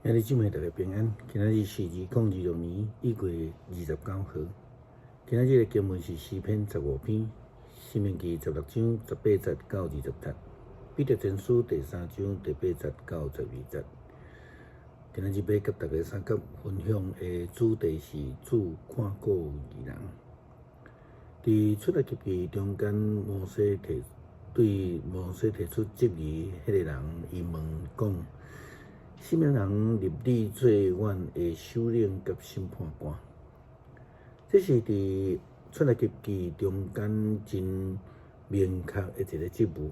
兄弟姊妹大家平安，今仔日是2026年1月29號。今仔日的經文是詩篇15篇，申命記16章18節到20節，彼得前書第三章第八節到12節。今仔日欲佮大家相佮分享的主題是主看顧義人。佇出埃及記中間，摩西提對摩西提出質疑，彼个人伊問講：啥物人立你做阮的首領佮審判官？這是佇出埃及記中間真明確的一個質問，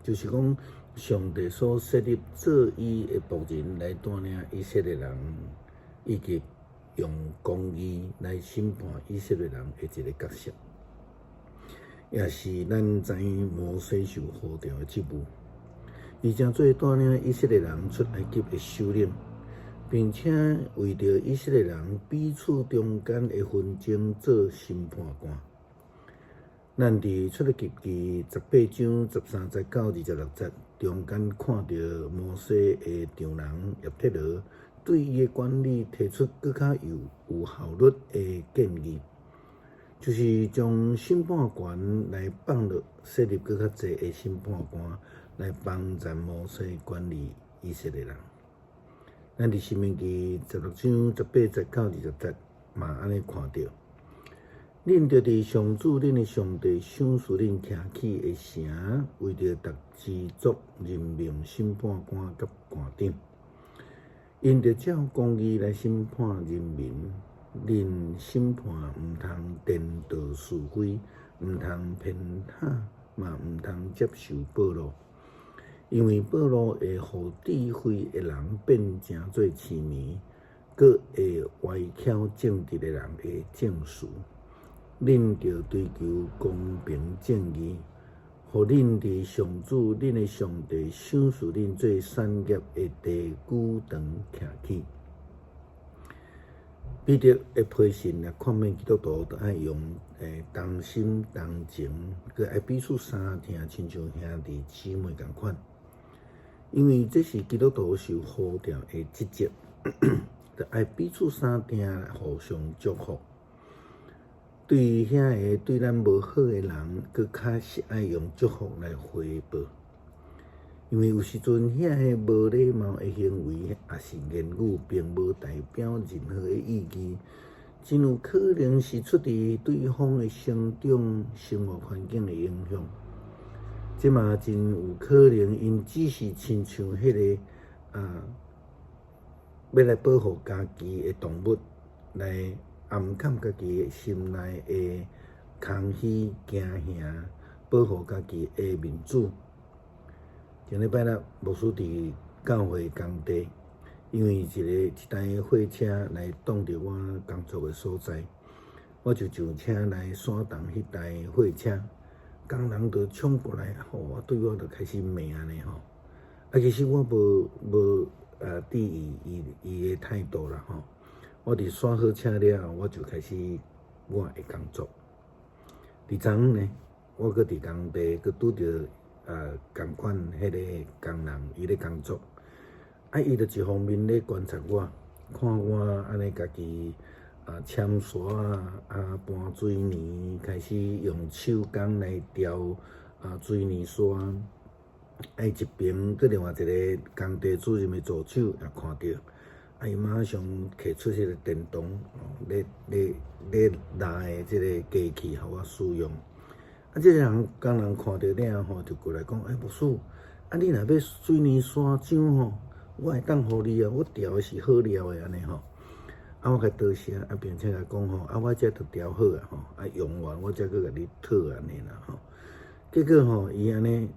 就是講上帝所設立做伊的僕人來帶領以色列人，以及用公義來審判以色列人的一个角色，也是咱知影摩西受呼召的職務。伊成做帶領以色列人出埃及的首領，並且為著以色列人彼此中間的紛爭做審判官。咱佇出埃及記18章13節到26節中間看著摩西的丈人葉忒羅對伊的管理提出閣較有效率的建議，就是將審判權來放落，設立閣較濟的審判官來幫助摩西管理以色列人。咱佇申命記16章18節到20節嘛按呢看著，恁著佇上主恁的上帝賞賜恁徛起的城，為著逐支族任命審判官佮官長，𪜶著照公義來審判人民。恁審判毋通顛倒是非，毋通偏袒，嘛毋通接受賄賂。因為賄賂會予智慧的人變成做癡迷，閣會歪曲正直的人的證詞。恁著追求公平正義，予恁佇上主恁的上帝賞賜恁做產業的地久長徛起。彼得的批信來勸勉基督徒，著愛用同心同情，閣愛彼此相疼，親像兄弟姊妹仝款。因為這是基督徒受呼召的職責，著愛彼此相疼，互相祝福。對遐个對咱無好的人，閣較是愛用祝福來回報。因為有時陣遐个無禮貌的行為，抑是言語，並無代表任何的意義，真有可能是出自對方的成長、生活環境的影響。這嘛真有可能，𪜶只是親像彼个啊，欲來保護家己的動物，來掩蓋家己心內的空虛、驚嚇，保護家己的面子。前禮拜六，牧師佇教會工地，因為一台貨車來擋著我工作的所在，我就上車來徙動彼台貨車，工人就衝過來，吼，我對我就開始罵按呢吼。啊，其實我無注意伊的態度啦吼。我佇徙好車了後，我就開始我的工作。佇昨昏呢，我閣佇工地閣拄著仝款彼个工人，伊咧工作，啊，伊就一方面咧觀察我，看我按呢家己攕沙啊，搬水泥，開始用手工來調水泥沙。啊，伊一邊閣另外一个工地主任的助手也看著，啊，伊馬上提出彼个電動咧咧咧拉的這个機器，予我使用。啊！這个人工人看著了後，就過來講：欸，牧師，啊，你若欲水泥沙漿吼，我會當予你啊，我調的是好料的按呢吼。啊，我共多謝，啊，並且共講吼，啊，我這都調好啊吼，啊，用完我才閣共你討按呢啦吼。結果吼，伊按呢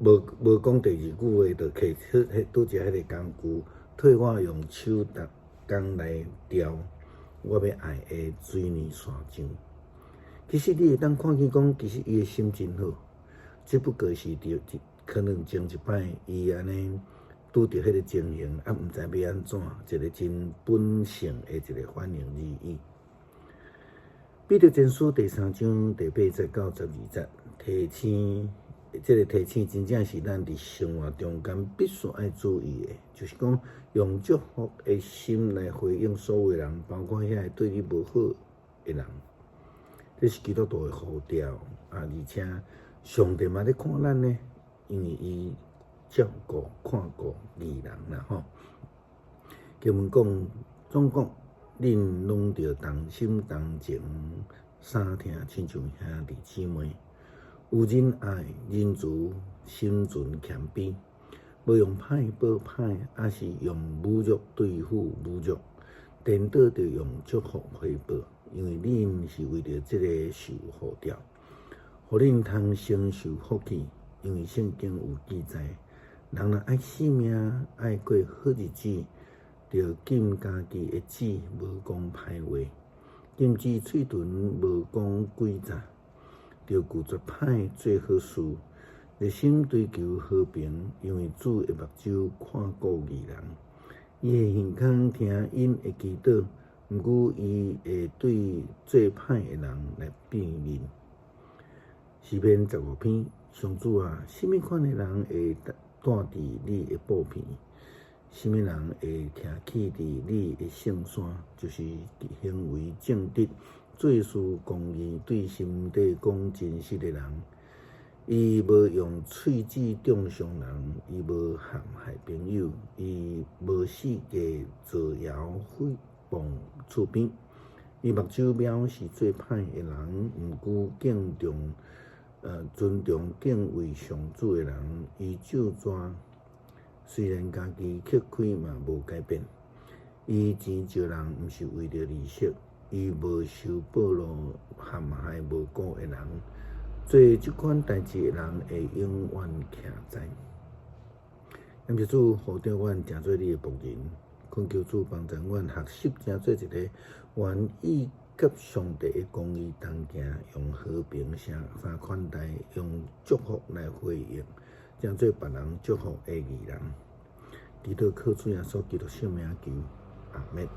無講第二句話，就提出彼拄才彼个工具，替我用手逐工來調我欲愛的水泥沙漿。其實你會當看見講，其實伊的心真好，只不過是佇可能前一擺伊按呢拄著彼个情形，啊，毋知欲按怎，一个真本性的一个反應而已。彼得前書第三章第八節到12節，提醒這个提醒真正是咱佇生活中間必須愛注意的，就是講用祝福的心來回應所有人，包括遐个對你無好的人。這是基督徒的呼召啊！而且上帝嘛咧看咱呢，因為伊照顧看顧義人啦吼。經文講，總講恁攏著同心同情相疼，親像兄弟姊妹。有仁愛、仁慈、心存謙卑，無用歹報歹，抑是用侮辱對付侮辱，顛倒著用祝福回報，因為恁是為著這个受呼召，予恁通承受福氣。因為聖經有記載，人若愛性命，愛過好日子，著禁家己的舌，無講歹話；禁止喙唇，無講詭詐。著拒絕歹，做好事，熱心追求和平，因為主的目睭看顧義人，伊的耳孔聽𪜶的祈禱，毋過伊會對做歹的人來變面。詩篇15篇，上主啊，啥物款的人會蹛佇你的布棚？啥物人會徛起佇你的聖山？就是行為正直，做事公義，對心底講真實的人。伊無用喙舌中傷人，伊無陷害朋友，伊無四界造謠誹謗厝邊。伊目睭藐視做歹的人，毋過敬重、尊重敬畏上主的人。伊咒詛，雖然家己吃虧嘛無改變。伊錢借人，毋是為著利息。伊無收賄賂陷害無辜的人，做這款代誌的人會永遠徛在。感謝主，呼召阮成做你的僕人，懇求主幫助阮學習成做一个願意佮上帝的公義同行，用和平相相款待，用祝福來回應，成做別人祝福的義人。祈禱靠主耶穌基督聖名求，阿們。